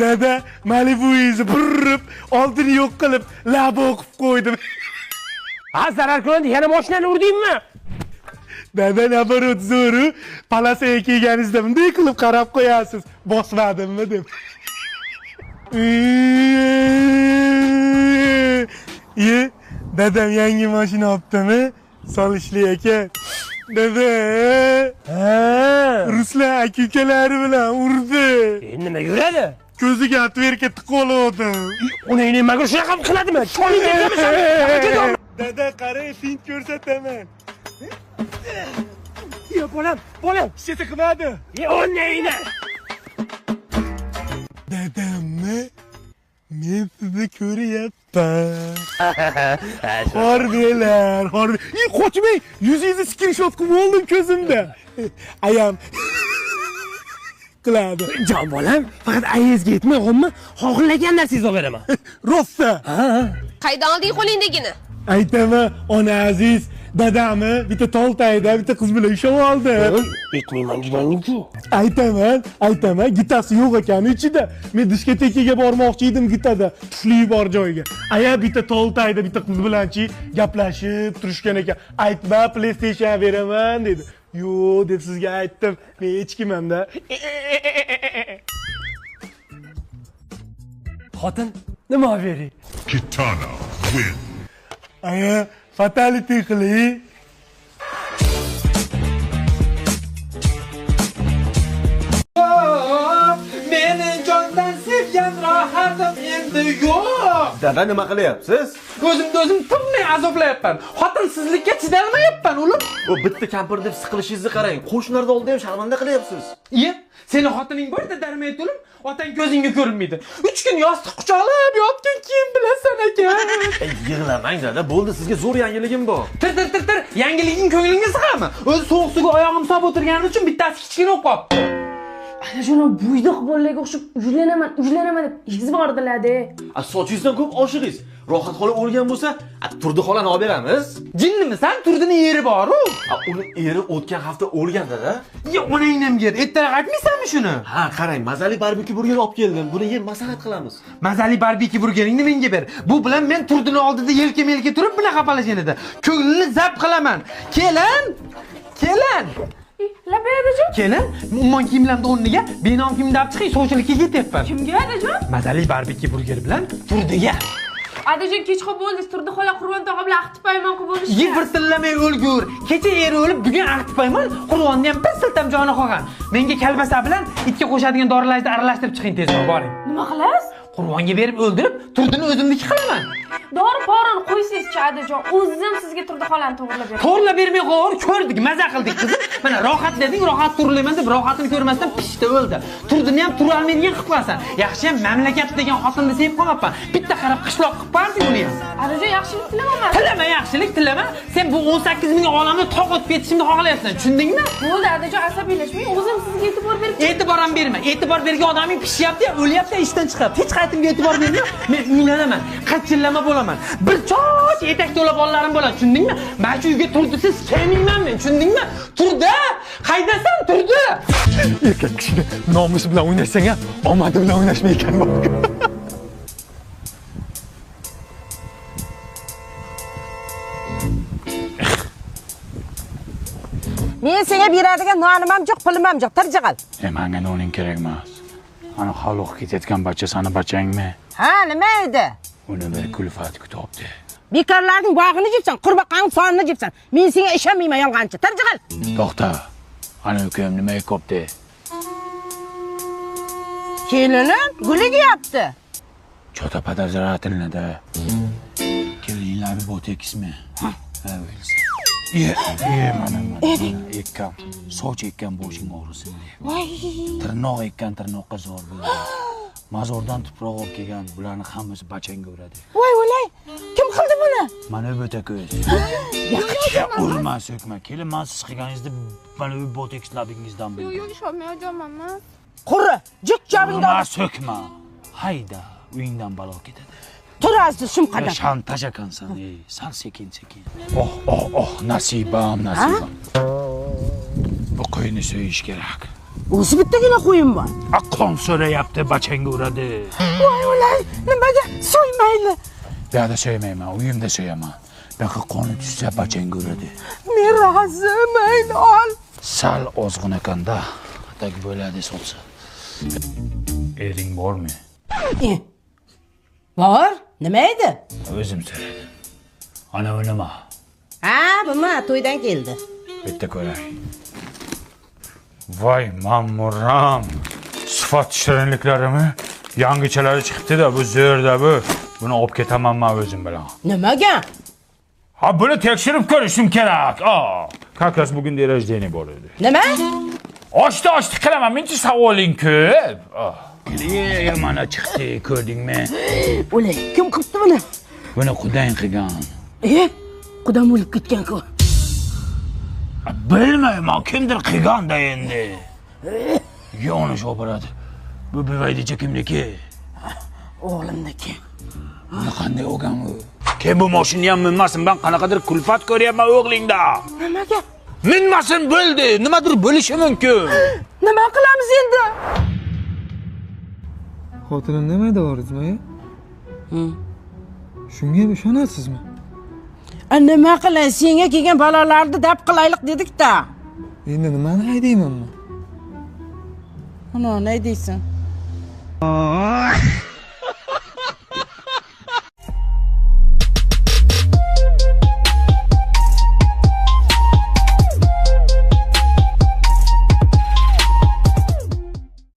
Dada, Malibu'ingizni burib, oldini yo'q qilib, lab o'qib qo'ydim. Ha, zarar ko'rdi, yana mashinani urdingmi? Dada, naborot zo'ru, palasaga kelganingizda bunday qilib qarab qo'yasiz, bosmadimmi deb. Ye, dadam yangi mashina olibdimi? Solishli aka. Dada, ha, Ruslan aka ukalari bilan urdi. Endi nima yuradi? Ko'ziga otverka tiqib oldim. Uni nimaga shunaqa qiladimi? Choling beramisan. Dada, qarang, fint ko'rsataman. Yo, bolam, bolam, hech qilmadi. Ye, o'nayni. Dadamni men sizni ko'ryapman. Xorbelar, xorbe. Qochmang, yuzingizni skrinshot qilib oldim ko'zimda. Ayam qiladi. Jon bolam, faqat ayangizga yetmay qo'yma, xohlagan narsangizni olib beraman. Rosa. Ha. Qaydan olding qo'lingdagini? Aytaman, ona aziz, dadamni bitta tol tagida bitta qiz bilan ushlab oldi. Aytmayman deganing-ku. Aytaman, gitasi yo'q ekan ichida. Men diskotekaga bormoqchi edim gitada, tufli bor joyga. Aya bitta tol tagida bitta qiz bilanchi gaplashib turishgan ekan. Aytma, PlayStation beraman dedi. Yo'q deb sizga aytdim. Men hech kimman-da. Xotin, nima bering? Kitana win. Aya, fatality qiling. Meni jondan sevgan rohatim endi yo'q. Dada, nima qilyapsiz? O'zimni o'zim tinmay azoblayapman. Xotinsizlikka chidolmayapman, o'g'lim. O bitta kampir deb siqilishingizni qarang. Qo'shnilarning oldida ham sharmanda qilyapsiz. Iye, seni xotining borda darmaydi o'g'lim. Otang ko'zingga ko'rinmaydi. 3 kun yostiq quchoqlab yotgan keyin bilasan aka. Yig'lamang dada, bo'ldi, sizga zo'r yangiligim bor. Tir tir tir tir, yangiliging ko'nglingga sig'ami? O'zi sovuq suvga oyog'im solib o'tirganim uchun bittasi kichkina bo'lib qolibdi. Ana shuni buydoq bolalarga o'xshab uylanaman, uylanaman deb izbordilar-da. A sochingizdan ko'p oshig'ingiz. Rohat xola o'lgan bo'lsa, Turdi xolani olib beramiz. Jinnimisan? Turdini eri bor-u. Uni eri o'tgan hafta o'lgan dada. Ya onangni yer. Ertaroq aytmaysanmi shuni? Ha, qarang, mazali barbekyu burger olib keldim. Buni yeb maslahat qilamiz. Mazali barbekyu burgeringni menga ber. Bu bilan men Turdini oldida yelka-melka turib bunaqa palajinida ko'nglini zap qilaman. Kelin! Kelin! Labay adajon. Kelin, umuman kiyimlarimni o'rniga benom kiyimni olib chiqing, sovchilikka ketyapman. Kimga adajon? Mazali barbekyu burger bilan Turdiga. Adajon, kech qolib bo'ldi. Turdi xola Qurbon tog'a bilan ahdi paymon qilib bo'lishdi. Yigirtillamay o'lgur. Kecha eri o'lib, bugun ahdi paymon, Qurbonni ham bir siltam joni qolgan. Menga kalbasa bilan itga qo'shadigan dorilarni aralashtirib chiqing tezroq, boring. Nima qilasiz? Qurbonga berib o'ldirib, Turdini o'zimniki qilaman. Dori porini qo'ysangizchi adajon, o'zim sizga Turdi xolani to'g'rilab beraman. To'g'rilab bermay qo'yar, ko'rdik, maza qildik qizim. Mana rohat deding, rohat to'g'rilayman deb rohatini ko'rmasdan pishdi o'ldi. Turdini ham tura olmaydigan qilib qo'yasan. Yaxshi ham mamlakat degan xotinni sevib qolmabman. Bitta qarab qishloq qilib qo'yarding uni ham. Adajon, yaxshilik tilamayman. Tilama, yaxshilik tilama. Sen bu 18 ming olamni tog' o'tib ketishimni xohlayapsan, tushundingmi? Bo'ldi adajon, asabiylashmang, o'zim sizga e'tibor berib. E'tibor ham berma. E'tibor bergan odaming pishyapti, o'lyapti, ishdan chiqyapti. Hech qaytimga e'tibor berma. Men uylanaman, qachillama bo'laman. Bir choch etak to'la bolalarim bo'ladi, tushundingmi? Mana shu uyga Turdisiz kelmayman men, tushundingmi? Turdi, qaydasan Turdi? Erkak kishini nomusi bilan o'ynashsang ham, omadi bilan o'ynashma ekan. Men senga beradigan nonim ham yo'q, pulim ham yo'q. Tirjig'il. Menga noning kerak emas. Ana xaloq ketayotgan bacha sani bachangmi? Ha, nima edi? Uni bir kulfat kutibdi. Bekorlarning bog'ini jibsan, qurbaqaning sonini jibsan. Men senga ishonmayman yolg'onchi. Tirjig'il. To'xta. Ana ukam nima ekopti? Kelinim guli deyapti. Chota podozrательно-da. Kelinlarni botekismi? Ha, o'lsa. Ye, mana ekkan, soch ekkan boshing og'risin deb. Voy. Tirnoq ekkan tirnoqqa zo'r bo'ldi. Mazordan tuproq olib kelgan, bularni hammasi bachangga uradi. Voy o'lay, kim qildi buni? Mana bu ko'z. Urma, so'kma. Kelin, men siz qilganingizni mana bu botekslabingizdan bildim. Yo'q, ishonmayapman emas. Qurri, jiq jabingda. Urma, so'kma. Hayda, uyingdan balo ketadi. Turasiz shum qadam. Shantaj ekansan, ey, sal sekin-sekin. Oh, oh, oh, nasibam, nasibam. Bu qo'yni so'yish kerak. O'zi bittagina qo'yim bor. Qon so'rayapti, bachangga uradi. Voy o'lay, nimaga so'ymayli? Bu yoqda so'ymayman, uyimda so'yaman. Bu yoqqa qoni tushsa bachangga uradi. Men rozi, mayli ol. Sal ozg'in ekanda, tak bo'ladi solsa. Ering bormi? Bor, nima edi? O'zim so'radim. Ana u nima? Ha, bumi to'ydan keldi. Bitta ko'ray. Voy mamuram. Sifat shirinliklarimi? Yangichalari chiqibdi-da, bu zo'rda bu. Buni olib ketaman men o'zim bilan. Nimaga? Ha, buni tekshirib ko'rishim kerak. Как раз bugun день рождения bor edi. Nima? Ochdi qilaman, mencha savoling ko'p. Mana chiqdi, ko'rdingmi? O'lay, kim qilibdi buni? Buni qudang qilgan. Qudam o'lib ketgan-ku. Bilmayman, kimdir qilgan-da endi. Yonish operati. Bu buvaydicha kimniki? O'g'limniki. Buni qanday olgan u? Kim bu mashinani ham minmasin, men qanaqadir kulfat ko'ryapman o'g'lingda. Nimaga? Minmasin bo'ldi, nimadir bo'lishi mumkin. Nima qilamiz endi? Xotinim nima deyapsizmi? Shunga ham ishonasizmi? Nima qilay, senga kelgan balolarni daf qilaylik dedik-da. Endi nimani haydaymanmi? Ana, ne deysan?